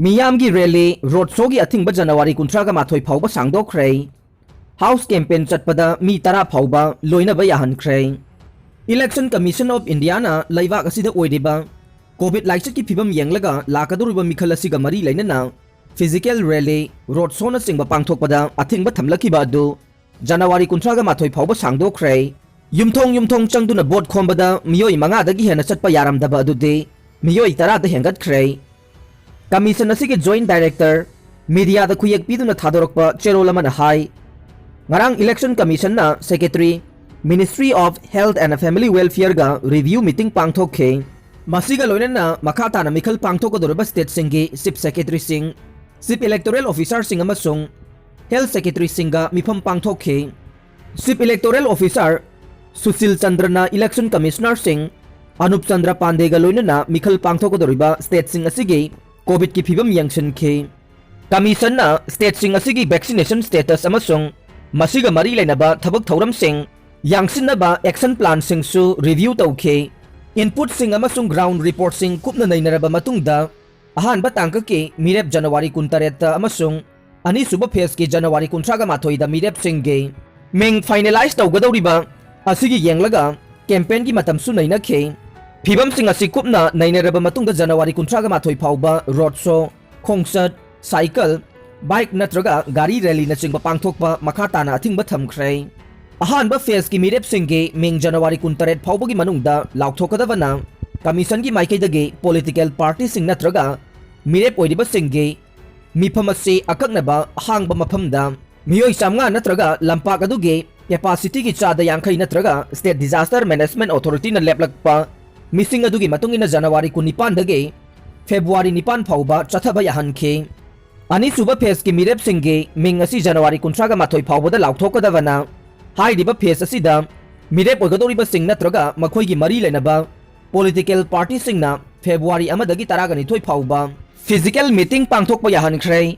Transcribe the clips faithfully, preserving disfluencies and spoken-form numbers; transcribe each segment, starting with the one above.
ꯃꯤꯌꯥꯝꯒꯤ rally, road ꯁꯣꯒꯤ ꯑꯊꯤꯡꯕ ꯖꯅꯋꯥꯔꯤ ꯀꯨꯟꯊ꯭ꯔꯥꯒ ꯃꯥꯊꯣꯏ ꯐꯥꯎꯕ ꯁꯥꯡꯗꯣꯛꯈ꯭ꯔꯦ꯫ ꯍꯥꯎꯁ ꯀꯦꯝꯄꯦꯟ ꯆꯠꯄꯗ ꯃꯤ ꯇꯔꯥ ꯐꯥꯎꯕ ꯂꯣꯏꯅꯕ ꯌꯥꯍꯟꯈ꯭ꯔꯦ꯫ Election Commission of Indiaꯅ ꯂꯩꯕꯥꯛ ꯑꯁꯤꯗ ꯑꯣꯏꯔꯤꯕ ꯀꯣꯚꯤꯗ ꯂꯥꯏꯆꯠꯀꯤ ꯐꯤꯕꯝ ꯌꯦꯡꯂꯒ ꯂꯥꯛꯀꯗꯧꯔꯤꯕ ꯃꯤꯈꯜ ꯑꯁꯤꯒ ꯃꯔꯤ ꯂꯩꯅꯅ ꯐꯤꯖꯤꯀꯦꯜ ꯔꯦꯂꯤ, ꯔꯣꯗ ꯁꯣꯅꯆꯤꯡꯕ ꯄꯥꯡꯊꯣꯛꯄꯗ ꯑꯊꯤꯡꯕ ꯊꯝꯂꯛꯈꯤꯕ ꯑꯗꯨ ꯖꯅꯋꯥꯔꯤ ꯀꯨꯟꯊ꯭ꯔꯥꯒ ꯃꯥꯊꯣꯏ ꯐꯥꯎꯕ ꯁꯥꯡꯗꯣꯛꯈ꯭ꯔꯦ꯫ ꯌꯨꯝꯊꯣꯡ ꯌꯨꯝꯊꯣꯡ ꯆꯪꯗꯨꯅ ꯚꯣꯠ ꯈꯣꯝꯕꯗ ꯃꯤꯑꯣꯏ ꯃꯉꯥꯗꯒꯤ ꯍꯦꯟꯅ ꯆꯠꯄ ꯌꯥꯔꯝꯗꯕ ꯑꯗꯨꯗꯤ ꯃꯤꯑꯣꯏ ꯇꯔꯥꯗ ꯍꯦꯟꯒꯠꯈ꯭ꯔꯦ꯫ Commission ꯑꯁꯤꯒꯤ Joint Director ꯃꯤꯗꯤꯌꯥꯗ ꯈꯨꯌꯦꯛ ꯄꯤꯗꯨꯅ ꯊꯥꯗꯣꯔꯛꯄ ꯆꯦꯔꯣꯜ ꯑꯃꯅ ꯍꯥꯏ, ꯉꯔꯥꯡ Election Commissionꯅ Secretary, Ministry of Health and Family Welfareꯒ review meeting ꯄꯥꯡꯊꯣꯛꯈꯤ꯫ ꯃꯁꯤꯒ ꯂꯣꯏꯅꯅ ꯃꯈꯥ ꯇꯥꯅ ꯃꯤꯈꯜ ꯄꯥꯡꯊꯣꯛꯀꯗꯧꯔꯤꯕ stateꯁꯤꯡꯒꯤ Chief Secretaryꯁꯤꯡ, Chief Electoral Officerꯁꯤꯡ ꯑꯃꯁꯨꯡ Health Secretaryꯁꯤꯡꯒ ꯃꯤꯐꯝ ꯄꯥꯡꯊꯣꯛꯈꯤ꯫ Chief Electoral Officer Sushil ꯆꯟꯗ꯭ꯔꯅ Election Commissionerꯁꯤꯡ Anup Chandra ꯄꯥꯟꯗꯦꯒ ꯂꯣꯏꯅꯅ ꯃꯤꯈꯜ ꯄꯥꯡꯊꯣꯛꯀꯗꯧꯔꯤꯕ stateꯁꯤꯡ ꯑꯁꯤꯒꯤ ꯀꯣꯚꯤꯗꯀꯤ ꯐꯤꯕꯝ ꯌꯦꯡꯁꯤꯟꯈꯤ꯫ Commissionꯅ stateꯁꯤꯡ ꯑꯁꯤꯒꯤ vaccination status ꯑꯃꯁꯨꯡ ꯃꯁꯤꯒ ꯃꯔꯤ ꯂꯩꯅꯕ ꯊꯕꯛ ꯊꯧꯔꯝꯁꯤꯡ ꯌꯥꯡꯁꯤꯟꯅꯕ action planꯁꯤꯡꯁꯨ review ꯇꯧꯈꯤ꯫ Inputꯁꯤꯡ ꯑꯃꯁꯨꯡ ground reportꯁꯤꯡ ꯀꯨꯞꯅ ꯅꯩꯅꯔꯕ ꯃꯇꯨꯡꯗ, ꯑꯍꯥꯟꯕ ꯇꯥꯡꯀꯛꯀꯤ ꯃꯤꯔꯦꯞ ꯖꯅꯋꯥꯔꯤ ꯀꯨꯟꯇꯔꯦꯠꯇ ꯑꯃꯁꯨꯡ ꯑꯅꯤꯁꯨꯕ phaseꯀꯤ ꯖꯅꯋꯥꯔꯤ ꯀꯨꯟꯊ꯭ꯔꯥꯒ ꯃꯥꯊꯣꯏꯗ ꯃꯤꯔꯦꯞꯁꯤꯡꯒꯤ ꯃꯤꯡ finalize ꯇꯧꯒꯗꯧꯔꯤꯕ ꯑꯁꯤꯒꯤ ꯌꯦꯡꯂꯒ campaignꯒꯤ ꯃꯇꯝꯁꯨ ꯅꯩꯅꯈꯤ꯫ ꯐꯤꯕꯝꯁꯤꯡ ꯑꯁꯤ ꯀꯨꯞꯅ ꯅꯩꯅꯔꯕ ꯃꯇꯨꯡꯗ ꯖꯅꯋꯥꯔꯤ ꯀꯨꯟꯊ꯭ꯔꯥꯒ ꯃꯥꯊꯣꯏ ꯐꯥꯎꯕ road show, ꯈꯣꯡꯆꯠ, cycle, bike ꯅꯠꯇ꯭ꯔꯒ ꯒꯥꯔꯤ rallyꯅꯆꯤꯡꯕ ꯄꯥꯡꯊꯣꯛꯄ ꯃꯈꯥ ꯇꯥꯅ ꯑꯊꯤꯡꯕ ꯊꯝꯈ꯭ꯔꯦ꯫ ꯑꯍꯥꯟꯕ phaseꯀꯤ ꯃꯤꯔꯦꯞꯁꯤꯡꯒꯤ ꯃꯤꯡ ꯖꯅꯋꯥꯔꯤ ꯀꯨꯟꯇꯔꯦꯠ ꯐꯥꯎꯕꯒꯤ ꯃꯅꯨꯡꯗ ꯂꯥꯎꯊꯣꯛꯀꯗꯕꯅ Commissionꯒꯤ ꯃꯥꯏꯀꯩꯗꯒꯤ political partyꯁꯤꯡ ꯅꯠꯇ꯭ꯔꯒ ꯃꯤꯔꯦꯞ ꯑꯣꯏꯔꯤꯕꯁꯤꯡꯒꯤ ꯃꯤꯐꯝ ꯑꯁꯤ ꯑꯀꯛꯅꯕ ꯑꯍꯥꯡꯕ ꯃꯐꯝꯗ ꯃꯤꯑꯣꯏ ꯆꯥꯝꯃꯉꯥ ꯅꯠꯇ꯭ꯔꯒ ꯂꯝꯄꯥꯛ ꯑꯗꯨꯒꯤ capacityꯒꯤ ꯆꯥꯗ ꯌꯥꯡꯈꯩ ꯅꯠꯇ꯭ꯔꯒ State Disaster Management Authorityꯅ ꯂꯦꯞꯂꯛꯄ ꯃꯤꯁꯤꯡ ꯑꯗꯨꯒꯤ ꯃꯇꯨꯡ ꯏꯟꯅ ꯖꯅꯋꯥꯔꯤ ꯀꯨꯟꯅꯤꯄꯥꯟꯗꯒꯤ ꯐꯦꯕ꯭ꯔꯨꯋꯥꯔꯤ ꯅꯤꯄꯥꯟ ꯐꯥꯎꯕ ꯆꯠꯊꯕ ꯌꯥꯍꯟꯈꯤ꯫ ꯑꯅꯤꯁꯨꯕ phaseꯀꯤ ꯃꯤꯔꯦꯞꯁꯤꯡꯒꯤ ꯃꯤꯡ ꯑꯁꯤ ꯖꯅꯋꯥꯔꯤ ꯀꯨꯟꯊ꯭ꯔꯥꯒ ꯃꯥꯊꯣꯏ ꯐꯥꯎꯕꯗ ꯂꯥꯎꯊꯣꯛꯀꯗꯕꯅ ꯍꯥꯏꯔꯤꯕ phase ꯑꯁꯤꯗ ꯃꯤꯔꯦꯞ ꯑꯣꯏꯒꯗꯧꯔꯤꯕꯁꯤꯡ ꯅꯠꯇ꯭ꯔꯒ ꯃꯈꯣꯏꯒꯤ ꯃꯔꯤ ꯂꯩꯅꯕ political partyꯁꯤꯡꯅ ꯐꯦꯕ꯭ꯔꯨꯋꯥꯔꯤ ꯑꯃꯗꯒꯤ ꯇꯔꯥꯒ ꯅꯤꯊꯣꯏ ꯐꯥꯎꯕ physical meeting ꯄꯥꯡꯊꯣꯛꯄ ꯌꯥꯍꯟꯈ꯭ꯔꯦ꯫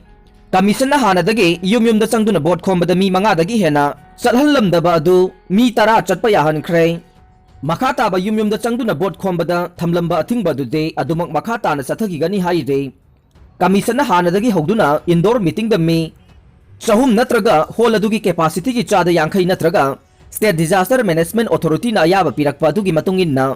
Commissionꯅ ꯍꯥꯟꯅꯗꯒꯤ ꯌꯨꯝ ꯌꯨꯝꯗ ꯆꯪꯗꯨꯅ ꯚꯣꯠ ꯈꯣꯝꯕꯗ ꯃꯤ ꯃꯉꯥꯗꯒꯤ ꯍꯦꯟꯅ ꯆꯠꯍꯜꯂꯝꯗꯕ ꯑꯗꯨ ꯃꯤ ꯇꯔꯥ ꯆꯠꯄ ꯌꯥꯍꯟꯈ꯭ꯔꯦ꯫ ꯃꯈꯥ ꯇꯥꯕ ꯌꯨꯝ ꯌꯨꯝꯗ ꯆꯪꯗꯨꯅ ꯚꯣꯠ ꯈꯣꯝꯕꯗ ꯊꯝꯂꯝꯕ ꯑꯊꯤꯡꯕ ꯑꯗꯨꯗꯤ ꯑꯗꯨꯃꯛ ꯃꯈꯥ ꯇꯥꯅ ꯆꯠꯊꯈꯤꯒꯅꯤ ꯍꯥꯏꯔꯤ꯫ Commission ꯅ ꯍꯥꯟꯅꯗꯒꯤ ꯍꯧꯗꯨꯅ indoor meeting ꯗ ꯃꯤ ꯆꯍꯨꯝ ꯅꯠꯇ꯭ꯔꯒ hall ꯑꯗꯨꯒꯤ capacity ꯒꯤ ꯆꯥꯗ ꯌꯥꯡꯈꯩ ꯅꯠꯇ꯭ꯔꯒ State Disaster Management Authority ꯅ ꯑꯌꯥꯕ ꯄꯤꯔꯛꯄ ꯑꯗꯨꯒꯤ ꯃꯇꯨꯡ ꯏꯟꯅ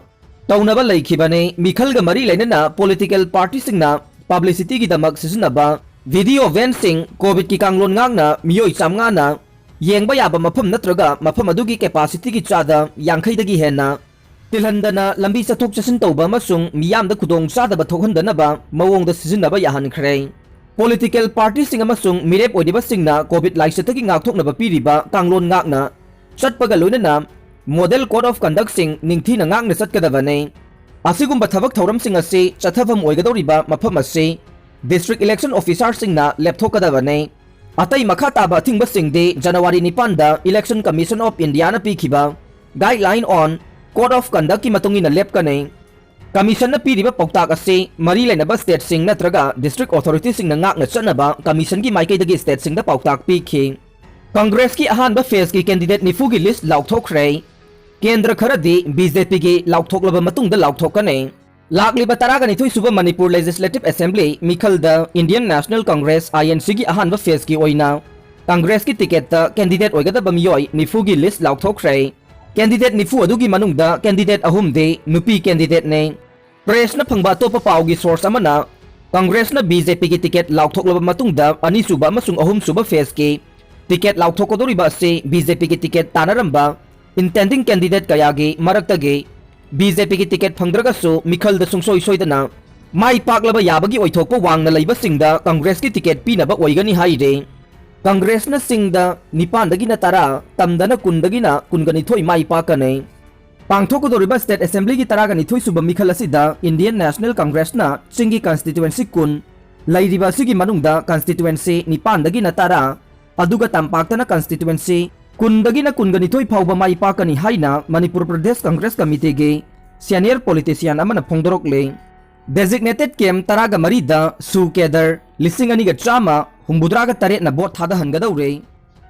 ꯇꯧꯅꯕ ꯂꯩꯈꯤꯕꯅꯤ꯫ ꯃꯤꯈꯜꯒ ꯃꯔꯤ ꯂꯩꯅꯅ political party ꯁꯤꯡꯅ publicity ꯒꯤꯗꯃꯛ ꯁꯤꯖꯤꯟꯅꯕ video van ꯁꯤꯡ, COVID ꯀꯤ ꯀꯥꯡꯂꯣꯟ ꯉꯥꯛꯅ ꯃꯤꯑꯣꯏ ꯆꯥꯝꯃꯉꯥꯅ ꯌꯦꯡꯕ ꯌꯥꯕ ꯃꯐꯝ ꯅꯠꯇ꯭ꯔꯒ ꯃꯐꯝ ꯑꯗꯨꯒꯤ capacity ꯒꯤ ꯆꯥꯗ ꯌꯥꯡꯈꯩꯗꯒꯤ ꯍꯦꯟꯅ ꯇꯤꯜꯍꯟꯗꯅ ꯂꯝꯕꯤ ꯆꯠꯊꯣꯛ ꯆꯠꯁꯤꯟ ꯇꯧꯕ ꯑꯃꯁꯨꯡ ꯃꯤꯌꯥꯝꯗ ꯈꯨꯗꯣꯡ ꯆꯥꯗꯕ ꯊꯣꯛꯍꯟꯗꯅꯕ ꯃꯑꯣꯡꯗ ꯁꯤꯖꯤꯟꯅꯕ ꯌꯥꯍꯟꯈ꯭ꯔꯦ꯫ Political party ꯁꯤꯡ ꯑꯃꯁꯨꯡ ꯃꯤꯔꯦꯞ ꯑꯣꯏꯔꯤꯕꯁꯤꯡꯅ COVID ꯂꯥꯏꯆꯠꯇꯒꯤ ꯉꯥꯛꯊꯣꯛꯅꯕ ꯄꯤꯔꯤꯕ ꯀꯥꯡꯂꯣꯟ ꯉꯥꯛꯅ ꯆꯠꯄꯒ ꯂꯣꯏꯅꯅ model code of conduct ꯁꯤꯡ ꯅꯤꯡꯊꯤꯅ ꯉꯥꯛꯅ ꯆꯠꯀꯗꯕꯅꯤ꯫ ꯑꯁꯤꯒꯨꯝꯕ ꯊꯕꯛ ꯊꯧꯔꯝꯁꯤꯡ ꯑꯁꯤ ꯆꯠꯊꯐꯝ ꯑꯣꯏꯒꯗꯧꯔꯤꯕ ꯃꯐꯝ ꯑꯁꯤ District Election Officer ꯁꯤꯡꯅ ꯂꯦꯞꯊꯣꯛꯀꯗꯕꯅꯤ꯫ ꯑꯇꯩ ꯃꯈꯥ ꯇꯥꯕ ꯑꯊꯤꯡꯕꯁꯤꯡꯗꯤ ꯖꯅꯋꯥꯔꯤ ꯅꯤꯄꯥꯟꯗ Election Commission of India ꯅ ꯄꯤꯈꯤꯕ Guideline on Code of Conduct ꯀꯤ ꯃꯇꯨꯡ ꯏꯟꯅ ꯂꯦꯞꯀꯅꯤ꯫ Commission ꯅ ꯄꯤꯔꯤꯕ ꯄꯥꯎꯇꯥꯛ ꯑꯁꯤ ꯃꯔꯤ ꯂꯩꯅꯕ state ꯁꯤꯡ ꯅꯠꯇ꯭ꯔꯒ district authority ꯁꯤꯡꯅ ꯉꯥꯛꯅ ꯆꯠꯅꯕ commission ꯒꯤ ꯃꯥꯏꯀꯩꯗꯒꯤ state ꯁꯤꯡꯗ ꯄꯥꯎꯇꯥꯛ ꯄꯤꯈꯤ꯫ Congress ꯀꯤ ꯑꯍꯥꯟꯕ phase ꯀꯤ candidate ꯅꯤꯐꯨꯒꯤ list ꯂꯥꯎꯊꯣꯛꯈ꯭ꯔꯦ꯫ ꯀꯦꯟꯗ꯭ꯔ ꯈꯔꯗꯤ BJP ꯒꯤ ꯂꯥꯎꯊꯣꯛꯂꯕ ꯃꯇꯨꯡꯗ ꯂꯥꯎꯊꯣꯛꯀꯅꯤ꯫ ꯂꯥꯛꯂꯤꯕ ꯇꯔꯥꯒ ꯅꯤꯊꯣꯏ ꯁꯨꯕ Manipur Legislative Assembly ꯃꯤꯈꯜꯗ Indian National Congress, INC ꯒꯤ ꯑꯍꯥꯟꯕ phase ꯀꯤ ꯑꯣꯏꯅ Congress ꯀꯤ ticket ꯇ candidate ꯑꯣꯏꯒꯗꯕ ꯃꯤꯑꯣꯏ ꯅꯤꯐꯨꯒꯤ list ꯂꯥꯎꯊꯣꯛꯈ꯭ꯔꯦ꯫ Candidate ꯅꯤꯐꯨ ꯑꯗꯨꯒꯤ ꯃꯅꯨꯡꯗ candidate ꯑꯍꯨꯝꯗꯤ ꯅꯨꯄꯤ candidate ꯅꯤ꯫ Press ꯅ ꯐꯪꯕ ꯑꯇꯣꯞꯄ ꯄꯥꯎꯒꯤ source ꯑꯃꯅ Congress ꯅ BJP ꯒꯤ ticket ꯂꯥꯎꯊꯣꯛꯂꯕ ꯃꯇꯨꯡꯗ ꯑꯅꯤꯁꯨꯕ ꯑꯃꯁꯨꯡ ꯑꯍꯨꯝꯁꯨꯕ phase ꯀꯤ ticket ꯂꯥꯎꯊꯣꯛꯀꯗꯧꯔꯤꯕ ꯑꯁꯤ BJP ꯒꯤ ticket ꯇꯥꯟꯅꯔꯝꯕ intending candidate ꯀꯌꯥꯒꯤ ꯃꯔꯛꯇꯒꯤ BJP ꯒꯤ ticket ꯐꯪꯗ꯭ꯔꯒꯁꯨ ꯃꯤꯈꯜꯗ ꯁꯨꯡꯁꯣꯏ ꯁꯣꯏꯗꯅ ꯃꯥꯏ ꯄꯥꯛꯂꯕ ꯌꯥꯕꯒꯤ ꯑꯣꯏꯊꯣꯛꯄ ꯋꯥꯡꯅ ꯂꯩꯕꯁꯤꯡꯗ Congress ꯀꯤ ticket ꯄꯤꯅꯕ ꯑꯣꯏꯒꯅꯤ ꯍꯥꯏꯔꯤ꯫ Congress ꯅ ꯁꯤꯡꯗ ꯅꯤꯄꯥꯟꯗꯒꯤꯅ ꯇꯔꯥ, ꯇꯝꯗꯅ ꯀꯨꯟꯗꯒꯤꯅ ꯀꯨꯟꯒ ꯅꯤꯊꯣꯏ ꯃꯥꯏ ꯄꯥꯛꯀꯅꯤ꯫ ꯄꯥꯡꯊꯣꯛꯀꯗꯧꯔꯤꯕ state assembly ꯒꯤ ꯇꯔꯥꯒ ꯅꯤꯊꯣꯏ ꯁꯨꯕ ꯃꯤꯈꯜ ꯑꯁꯤꯗ Indian National Congress ꯅ ꯆꯤꯡꯒꯤ constituency ꯀꯨꯟ, ꯂꯩꯔꯤꯕ ꯑꯁꯤꯒꯤ ꯃꯅꯨꯡꯗ constituency ꯅꯤꯄꯥꯟꯗꯒꯤꯅ ꯇꯔꯥ, ꯑꯗꯨꯒ ꯇꯝꯄꯥꯛꯇꯅ constituency ꯀꯨꯟꯗꯒꯤꯅ ꯀꯨꯟꯒ ꯅꯤꯊꯣꯏ ꯐꯥꯎꯕ ꯃꯥꯏ ꯄꯥꯛꯀꯅꯤ ꯍꯥꯏꯅ Manipur Pradesh Congress Committee ꯒꯤ senior politician ꯑꯃꯅ ꯐꯣꯡꯗꯣꯔꯛꯂꯤ꯫ Designated camp ꯇꯔꯥꯒ ꯃꯔꯤꯗ SoO cadre ꯂꯤꯁꯤꯡ ꯑꯅꯤꯒ ꯆꯥꯝꯃ ꯍꯨꯝꯐꯨꯇꯔꯥꯒ ꯇꯔꯦꯠꯅ vote ꯊꯥꯗꯍꯟꯒꯗꯧꯔꯦ꯫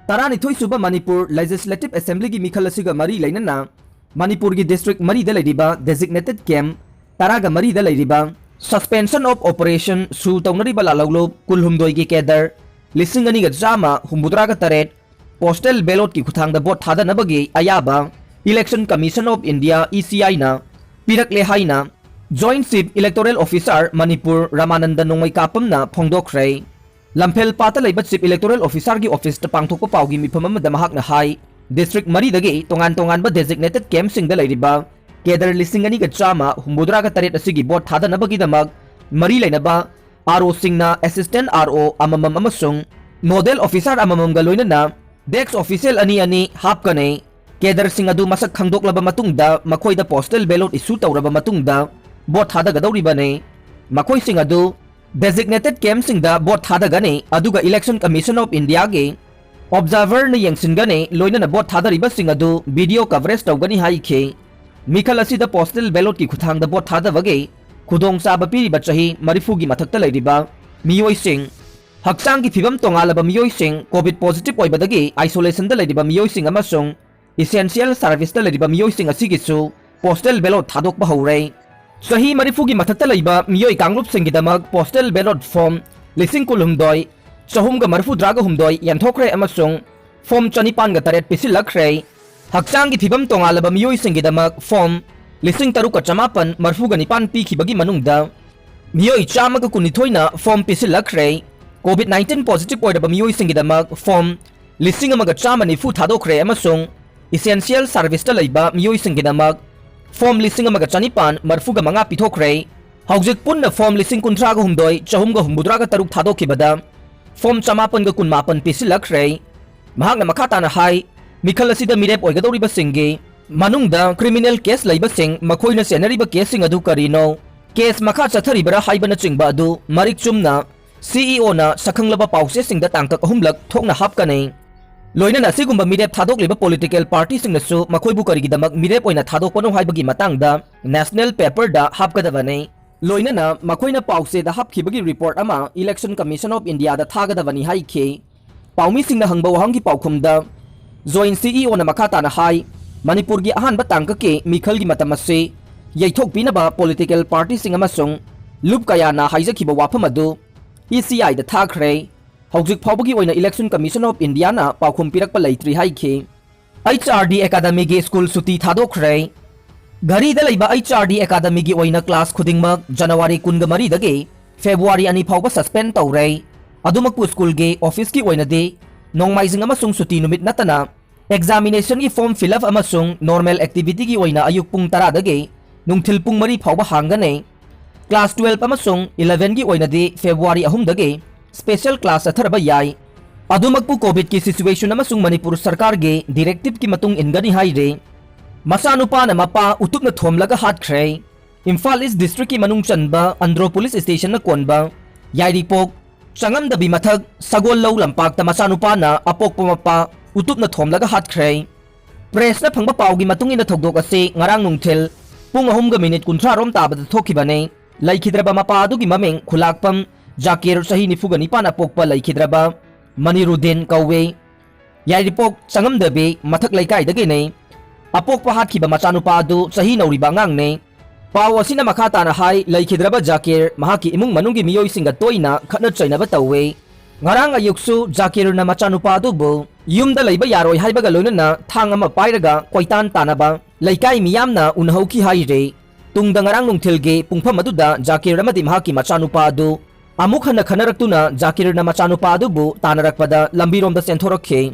ꯇꯔꯥꯅꯤꯊꯣꯏ ꯁꯨꯕ ꯃꯅꯤꯄꯨꯔ Legislative Assembly ꯒꯤ ꯃꯤꯈꯜ ꯑꯁꯤꯒ ꯃꯔꯤ ꯂꯩꯅꯅ ꯃꯅꯤꯄꯨꯔꯒꯤ district ꯃꯔꯤꯗ ꯂꯩꯔꯤꯕ designated camp ꯇꯔꯥꯒ ꯃꯔꯤꯗ ꯂꯩꯔꯤꯕ Suspension of Operation ꯁꯨ ꯇꯧꯅꯔꯤꯕ ꯂꯥꯜꯍꯧꯂꯨꯞ ꯀꯨꯟꯍꯨꯝꯗꯣꯏꯒꯤ cadre ꯂꯤꯁꯤꯡ ꯑꯅꯤꯒ ꯆꯥꯝꯃ ꯍꯨꯝꯐꯨꯇꯔꯥꯒ ꯇꯔꯦꯠ postal ballotꯀꯤ ꯈꯨꯠꯊꯥꯡꯗ vote ꯊꯥꯗꯅꯕꯒꯤ ꯑꯌꯥꯕ Election Commission of India, E C I ꯅ ꯄꯤꯔꯛꯂꯦ ꯍꯥꯏꯅ Joint Chief Electoral Officer Manipur Ramanand ꯅꯣꯡꯃꯩꯀꯥꯄꯝꯅ ꯐꯣꯡꯗꯣꯛꯈ꯭ꯔꯦ꯫ ꯂꯝꯐꯦꯜ ꯄꯥꯠꯇ ꯂꯩꯕ Chief Electoral Officerꯒꯤ officeꯇ ꯄꯥꯡꯊꯣꯛꯄ ꯄꯥꯎꯒꯤ ꯃꯤꯐꯝ ꯑꯃꯗ ꯃꯍꯥꯛꯅ ꯍꯥꯏ, district ꯃꯔꯤꯗꯒꯤ ꯇꯣꯉꯥꯟ ꯇꯣꯉꯥꯟꯕ designated campꯁꯤꯡꯗ ꯂꯩꯔꯤꯕ cadre ꯂꯤꯁꯤꯡ ꯑꯅꯤꯒ ꯆꯥꯝꯃ ꯍꯨꯝꯐꯨꯇꯔꯥꯒ ꯇꯔꯦꯠ ꯑꯁꯤꯒꯤ vote ꯊꯥꯗꯅꯕꯒꯤꯗꯃꯛ ꯃꯔꯤ ꯂꯩꯅꯕ R Oꯁꯤꯡꯅ Assistant R O ꯑꯃꯃꯝ ꯑꯃꯁꯨꯡ Nodal Officer ꯑꯃꯃꯝꯒ ꯂꯣꯏꯅꯅ desk official ꯑꯅꯤ ꯑꯅꯤ ꯍꯥꯞꯀꯅꯤ꯫ Cadreꯁꯤꯡ ꯑꯗꯨ ꯃꯁꯛ ꯈꯪꯗꯣꯛꯂꯕ ꯃꯇꯨꯡꯗ ꯃꯈꯣꯏꯗ postal ballot issue ꯇꯧꯔꯕ ꯃꯇꯨꯡꯗ vote ꯊꯥꯗꯒꯗꯧꯔꯤꯕꯅꯤ꯫ ꯃꯈꯣꯏꯁꯤꯡ ꯑꯗꯨ designated campꯁꯤꯡꯗ vote ꯊꯥꯗꯒꯅꯤ, ꯑꯗꯨꯒ Election Commission of Indiaꯒꯤ observerꯅ ꯌꯦꯡꯁꯤꯟꯒꯅꯤ, ꯂꯣꯏꯅꯅ vote ꯊꯥꯗꯔꯤꯕꯁꯤꯡ ꯑꯗꯨ video coverage ꯇꯧꯒꯅꯤ ꯍꯥꯏꯈꯤ꯫ ꯃꯤꯈꯜ ꯑꯁꯤꯗ postal ballotꯀꯤ ꯈꯨꯠꯊꯥꯡꯗ vote ꯊꯥꯗꯕꯒꯤ ꯈꯨꯗꯣꯡꯆꯥꯕ ꯄꯤꯔꯤꯕ ꯆꯍꯤ ꯃꯔꯤꯐꯨꯒꯤ ꯃꯊꯛꯇ ꯂꯩꯔꯤꯕ ꯃꯤꯑꯣꯏꯁꯤꯡ, ꯍꯛꯆꯥꯡꯒꯤ ꯐꯤꯕꯝ ꯇꯣꯉꯥꯜꯂꯕ ꯃꯤꯑꯣꯏꯁꯤꯡ, COVID positive ꯑꯣꯏꯕꯗꯒꯤ isolationꯗ ꯂꯩꯔꯤꯕ ꯃꯤꯑꯣꯏꯁꯤꯡ ꯑꯃꯁꯨꯡ essential serviceꯇ ꯂꯩꯔꯤꯕ ꯃꯤꯑꯣꯏꯁꯤꯡ ꯑꯁꯤꯒꯤꯁꯨ postal ballot ꯊꯥꯗꯣꯛꯄ ꯍꯧꯔꯦ꯫ ꯆꯍꯤ ꯃꯔꯤꯐꯨꯒꯤ ꯃꯊꯛꯇ ꯂꯩꯕ ꯃꯤꯑꯣꯏ ꯀꯥꯡꯂꯨꯞꯁꯤꯡꯒꯤꯗꯃꯛ postal ballot form ꯂꯤꯁꯤꯡ ꯀꯨꯟꯍꯨꯝꯗꯣꯏ ꯆꯍꯨꯝꯒ ꯃꯔꯤꯐꯨꯇꯔꯥꯒ ꯍꯨꯝꯗꯣꯏ ꯌꯦꯟꯊꯣꯛꯈ꯭ꯔꯦ ꯑꯃꯁꯨꯡ form ꯆꯅꯤꯄꯥꯟꯒ ꯇꯔꯦꯠ ꯄꯤꯁꯤꯜꯂꯛꯈ꯭ꯔꯦ꯫ ꯍꯛꯆꯥꯡꯒꯤ ꯐꯤꯕꯝ ꯇꯣꯉꯥꯜꯂꯕ ꯃꯤꯑꯣꯏꯁꯤꯡꯒꯤꯗꯃꯛ form ꯂꯤꯁꯤꯡ ꯇꯔꯨꯛꯀ ꯆꯃꯥꯄꯟ ꯃꯔꯤꯐꯨꯒ ꯅꯤꯄꯥꯟ ꯄꯤꯈꯤꯕꯒꯤ ꯃꯅꯨꯡꯗ ꯃꯤꯑꯣꯏ ꯆꯥꯝꯃꯒ ꯀꯨꯟꯅꯤꯊꯣꯏꯅ form ꯄꯤꯁꯤꯜꯂꯛꯈ꯭ꯔꯦ꯫ COVID nineteen positive ꯑꯣꯏꯔꯕ ꯃꯤꯑꯣꯏꯁꯤꯡꯒꯤꯗꯃꯛ form ꯂꯤꯁꯤꯡ ꯑꯃꯒ ꯆꯥꯝꯃ ꯅꯤꯐꯨ ꯊꯥꯗꯣꯛꯈ꯭ꯔꯦ ꯑꯃꯁꯨꯡ essential serviceꯇ ꯂꯩꯕ ꯃꯤꯑꯣꯏꯁꯤꯡꯒꯤꯗꯃꯛ form ꯂꯤꯁꯤꯡ ꯑꯃꯒ ꯆꯅꯤꯄꯥꯟ ꯃꯔꯤꯐꯨꯒ ꯃꯉꯥ ꯄꯤꯊꯣꯛꯈ꯭ꯔꯦ꯫ ꯍꯧꯖꯤꯛ ꯄꯨꯟꯅ form ꯂꯤꯁꯤꯡ ꯀꯨꯟꯊ꯭ꯔꯥꯒ ꯍꯨꯝꯗꯣꯏ ꯆꯍꯨꯝꯒ ꯍꯨꯝꯐꯨꯇꯔꯥꯒ ꯇꯔꯨꯛ ꯊꯥꯗꯣꯛꯈꯤꯕꯗ form ꯆꯃꯥꯄꯟꯒ ꯀꯨꯟꯃꯥꯄꯟ ꯄꯤꯁꯤꯜꯂꯛꯈ꯭ꯔꯦ꯫ ꯃꯍꯥꯛꯅ ꯃꯈꯥ ꯇꯥꯅ ꯍꯥꯏ, ꯃꯤꯈꯜ ꯑꯁꯤꯗ ꯃꯤꯔꯦꯞ ꯑꯣꯏꯒꯗꯧꯔꯤꯕꯁꯤꯡꯒꯤ ꯃꯅꯨꯡꯗ criminal case ꯂꯩꯕꯁꯤꯡ, ꯃꯈꯣꯏꯅ ꯆꯦꯟꯅꯔꯤꯕ caseꯁꯤꯡ ꯑꯗꯨ ꯀꯔꯤꯅꯣ, case ꯃꯈꯥ ꯆꯠꯊꯔꯤꯕꯔꯥ ꯍꯥꯏꯕꯅꯆꯤꯡꯕ ꯑꯗꯨ ꯃꯔꯤꯛ ꯆꯨꯝꯅ CEOꯅ ꯁꯛꯈꯪꯂꯕ ꯄꯥꯎꯆꯦꯁꯤꯡꯗ ꯇꯥꯡꯀꯛ ꯑꯍꯨꯝꯂꯛ ꯊꯣꯛꯅ ꯍꯥꯞꯀꯅꯤ꯫ ꯂꯣꯏꯅꯅ ꯑꯁꯤꯒꯨꯝꯕ ꯃꯤꯔꯦꯞ ꯊꯥꯗꯣꯛꯂꯤꯕ political partyꯁꯤꯡꯅꯁꯨ ꯃꯈꯣꯏꯕꯨ ꯀꯔꯤꯒꯤꯗꯃꯛ ꯃꯤꯔꯦꯞ ꯑꯣꯏꯅ ꯊꯥꯗꯣꯛꯄꯅꯣ ꯍꯥꯏꯕꯒꯤ ꯃꯇꯥꯡꯗ national paperꯗ ꯍꯥꯞꯀꯗꯕꯅꯤ꯫ ꯂꯣꯏꯅꯅ ꯃꯈꯣꯏꯅ ꯄꯥꯎꯆꯦꯗ ꯍꯥꯞꯈꯤꯕꯒꯤ report ꯑꯃ Election Commission of Indiaꯗ ꯊꯥꯒꯗꯕꯅꯤ ꯍꯥꯏꯈꯤ꯫ ꯄꯥꯎꯃꯤꯁꯤꯡꯅ ꯍꯪꯕ ꯋꯥꯍꯪꯒꯤ ꯄꯥꯎꯈꯨꯝꯗ Joint CEOꯅ ꯃꯈꯥ ꯇꯥꯅ ꯍꯥꯏ, ꯃꯅꯤꯄꯨꯔꯒꯤ ꯑꯍꯥꯟꯕ ꯇꯥꯡꯀꯛꯀꯤ ꯃꯤꯈꯜꯒꯤ ꯃꯇꯝ ꯑꯁꯤ ꯌꯩꯊꯣꯛꯄꯤꯅꯕ political partyꯁꯤꯡ ꯑꯃꯁꯨꯡ ꯂꯨꯞ ꯀꯌꯥꯅ ꯍꯥꯏꯖꯈꯤꯕ ꯋꯥꯐꯝ ꯑꯗꯨ E C I ꯗ ꯊꯥꯈ꯭ꯔꯦ꯫ ꯍꯧꯖꯤꯛ ꯐꯥꯎꯕꯒꯤ ꯑꯣꯏꯅ Election Commission of India ꯅ ꯄꯥꯎꯈꯨꯝ ꯄꯤꯔꯛꯄ ꯂꯩꯇ꯭ꯔꯤ ꯍꯥꯏꯈꯤ꯫ H R D Academy ꯒꯤ ꯁ꯭ꯀꯨꯜ ꯁꯨꯇꯤ ꯊꯥꯗꯣꯛꯈ꯭ꯔꯦ꯫ ꯘꯔꯤꯗ ꯂꯩꯕ H R D Academy ꯒꯤ ꯑꯣꯏꯅ class ꯈꯨꯗꯤꯡꯃꯛ January ꯀꯨꯟꯒ ꯃꯔꯤꯗꯒꯤ February ꯑꯅꯤ ꯐꯥꯎꯕ suspend ꯇꯧꯔꯦ꯫ ꯑꯗꯨꯃꯛꯄꯨ ꯁ꯭ꯀꯨꯜꯒꯤ office ꯀꯤ ꯑꯣꯏꯅꯗꯤ ꯅꯣꯡꯃꯥꯏꯖꯤꯡ ꯑꯃꯁꯨꯡ ꯁꯨꯇꯤ ꯅꯨꯃꯤꯠ ꯅꯠꯇꯅ examination ꯒꯤ form fill up ꯑꯃꯁꯨꯡ normal activity ꯒꯤ ꯑꯣꯏꯅ ꯑꯌꯨꯛ ꯄꯨꯡ ꯇꯔꯥꯗꯒꯤ ꯅꯨꯡꯊꯤꯜ ꯄꯨꯡ ꯃꯔꯤ ꯐꯥꯎꯕ ꯍꯥꯡꯒꯅꯤ꯫ Class twelve ꯑꯃꯁꯨꯡ eleven ꯒꯤ ꯑꯣꯏꯅꯗꯤ February ꯑꯍꯨꯝꯗꯒꯤ special class ꯆꯠꯊꯔꯕ ꯌꯥꯏ꯫ ꯑꯗꯨꯃꯛꯄꯨ COVID ꯀꯤ situation ꯑꯃꯁꯨꯡ ꯃꯅꯤꯄꯨꯔ ꯁꯔꯀꯥꯔꯒꯤ directive ꯀꯤ ꯃꯇꯨꯡ ꯏꯟꯒꯅꯤ ꯍꯥꯏꯔꯤ꯫ ꯃꯆꯥꯅꯨꯄꯥꯅ ꯃꯄꯥ ꯎꯇꯨꯞꯅ ꯊꯣꯝꯂꯒ ꯍꯥꯠꯈ꯭ꯔꯦ꯫ ꯏꯝꯐꯥꯜ East District ꯀꯤ ꯃꯅꯨꯡ ꯆꯟꯕ ꯑꯟꯗ꯭ꯔꯣ Police Station ꯅ ꯀꯣꯟꯕ ꯌꯥꯏꯔꯤꯄꯣꯛ ꯆꯉꯝꯗꯕꯤ ꯃꯊꯛ ꯁꯒꯣꯜꯂꯧ ꯂꯝꯄꯥꯛꯇ ꯃꯆꯥꯅꯨꯄꯥꯅ ꯑꯄꯣꯛꯄ ꯃꯄꯥ ꯎꯇꯨꯞꯅ ꯊꯣꯝꯂꯒ ꯍꯥꯠꯈ꯭ꯔꯦ꯫ Press ꯅ ꯐꯪꯕ ꯄꯥꯎꯒꯤ ꯃꯇꯨꯡ ꯏꯟꯅ ꯊꯧꯗꯣꯛ ꯑꯁꯤ ꯉꯔꯥꯡ ꯅꯨꯡꯊꯤꯜ ꯄꯨꯡ ꯑꯍꯨꯝꯒ ꯃꯤꯅꯤꯠ ꯀꯨꯟꯊ꯭ꯔꯥ ꯔꯣꯝ ꯇꯥꯕꯗ ꯊꯣꯛꯈꯤꯕꯅꯤ꯫ ꯂꯩꯈꯤꯗ꯭ꯔꯕ ꯃꯄꯥ ꯑꯗꯨꯒꯤ ꯃꯃꯤꯡ ꯈꯨꯂꯥꯛꯄꯝ ꯖꯥꯀꯤꯔ, ꯆꯍꯤ ꯅꯤꯐꯨꯒ ꯅꯤꯄꯥꯟ, ꯑꯄꯣꯛꯄ ꯂꯩꯈꯤꯗ꯭ꯔꯕ ꯃꯅꯤꯔꯨꯗꯤꯟ ꯀꯧꯏ꯫ ꯌꯥꯏꯔꯤꯄꯣꯛ ꯆꯉꯝꯗꯕꯤ ꯃꯊꯛ ꯂꯩꯀꯥꯏꯗꯒꯤꯅꯤ꯫ ꯑꯄꯣꯛꯄ ꯍꯥꯠꯈꯤꯕ ꯃꯆꯥꯅꯨꯄꯥ ꯑꯗꯨ ꯆꯍꯤ ꯅꯧꯔꯤꯕ ꯑꯉꯥꯡꯅꯤ꯫ ꯄꯥꯎ ꯑꯁꯤꯅ ꯃꯈꯥ ꯇꯥꯅ ꯍꯥꯏ, ꯂꯩꯈꯤꯗ꯭ꯔꯕ ꯖꯥꯀꯤꯔ ꯃꯍꯥꯛꯀꯤ ꯏꯃꯨꯡ ꯃꯅꯨꯡꯒꯤ ꯃꯤꯑꯣꯏꯁꯤꯡꯒ ꯇꯣꯏꯅ ꯈꯠꯅ ꯆꯩꯅꯕ ꯇꯧꯏ꯫ ꯉꯔꯥꯡ ꯑꯌꯨꯛꯁꯨ ꯖꯥꯀꯤꯔꯅ ꯃꯆꯥꯅꯨꯄꯥ ꯑꯗꯨꯕꯨ ꯌꯨꯝꯗ ꯂꯩꯕ ꯌꯥꯔꯣꯏ ꯍꯥꯏꯕꯒ ꯂꯣꯏꯅꯅ ꯊꯥꯡ ꯑꯃ ꯄꯥꯏꯔꯒ ꯀꯣꯏꯇꯥꯟ ꯇꯥꯟꯅꯕ ꯂꯩꯀꯥꯏ ꯃꯤꯌꯥꯝꯅ ꯎꯅꯍꯧꯈꯤ ꯍꯥꯏꯔꯤ꯫ ꯇꯨꯡꯗ ꯉꯔꯥꯡ ꯅꯨꯡꯊꯤꯜꯒꯤ ꯄꯨꯡꯐꯝ ꯑꯗꯨꯗ ꯖꯥꯀꯤꯔ ꯑꯃꯗꯤ ꯃꯍꯥꯛꯀꯤ ꯃꯆꯥꯅꯨꯄꯥ ꯑꯗꯨ ꯑꯃꯨꯛ ꯍꯟꯅ ꯈꯟꯅꯔꯛꯇꯨꯅ ꯖꯥꯀꯤꯔꯅ ꯃꯆꯥꯅꯨꯄꯥ ꯑꯗꯨꯕꯨ ꯇꯥꯟꯅꯔꯛꯄꯗ ꯂꯝꯕꯤꯔꯣꯝꯗ ꯆꯦꯟꯊꯣꯔꯛꯈꯤ꯫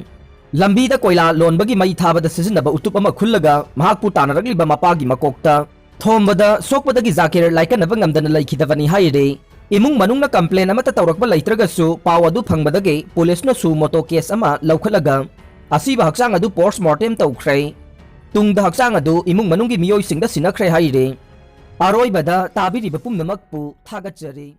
ꯂꯝꯕꯤꯗ ꯀꯣꯏꯂꯥ ꯂꯣꯟꯕꯒꯤ ꯃꯩ ꯊꯥꯕꯗ ꯁꯤꯖꯤꯟꯅꯕ ꯎꯇꯨꯞ ꯑꯃ ꯈꯨꯜꯂꯒ ꯃꯍꯥꯛꯄꯨ ꯇꯥꯟꯅꯔꯛꯂꯤꯕ ꯃꯄꯥꯒꯤ ꯃꯀꯣꯛꯇ ꯊꯣꯝꯕꯗ ꯁꯣꯛꯄꯗꯒꯤ ꯖꯥꯀꯤꯔ ꯂꯥꯏꯀꯠꯅꯕ ꯉꯝꯗꯅ ꯂꯩꯈꯤꯗꯕꯅꯤ ꯍꯥꯏꯔꯤ꯫ ꯏꯃꯨꯡ ꯃꯅꯨꯡꯅ complain ꯑꯃꯠꯇ ꯇꯧꯔꯛꯄ ꯂꯩꯇ꯭ꯔꯒꯁꯨ ꯄꯥꯎ ꯑꯗꯨ ꯐꯪꯕꯗꯒꯤ ꯄꯨꯂꯤꯁꯅꯁꯨ ꯃꯣꯇꯣ case ꯑꯃ ꯂꯧꯈꯠꯂꯒ ꯑꯁꯤꯕ ꯍꯛꯆꯥꯡ ꯑꯗꯨ post mortem ꯇꯧꯈ꯭ꯔꯦ꯫ ꯇꯨꯡꯗ ꯍꯛꯆꯥꯡ ꯑꯗꯨ ꯏꯃꯨꯡ ꯃꯅꯨꯡꯒꯤ ꯃꯤꯑꯣꯏꯁꯤꯡꯗ ꯁꯤꯟꯅꯈ꯭ꯔꯦ ꯍꯥꯏꯔꯤ꯫ ꯑꯔꯣꯏꯕꯗ ꯇꯥꯕꯤꯔꯤꯕ ꯄꯨꯝꯅꯃꯛꯄꯨ ꯊꯥꯒꯠꯆꯔꯤ꯫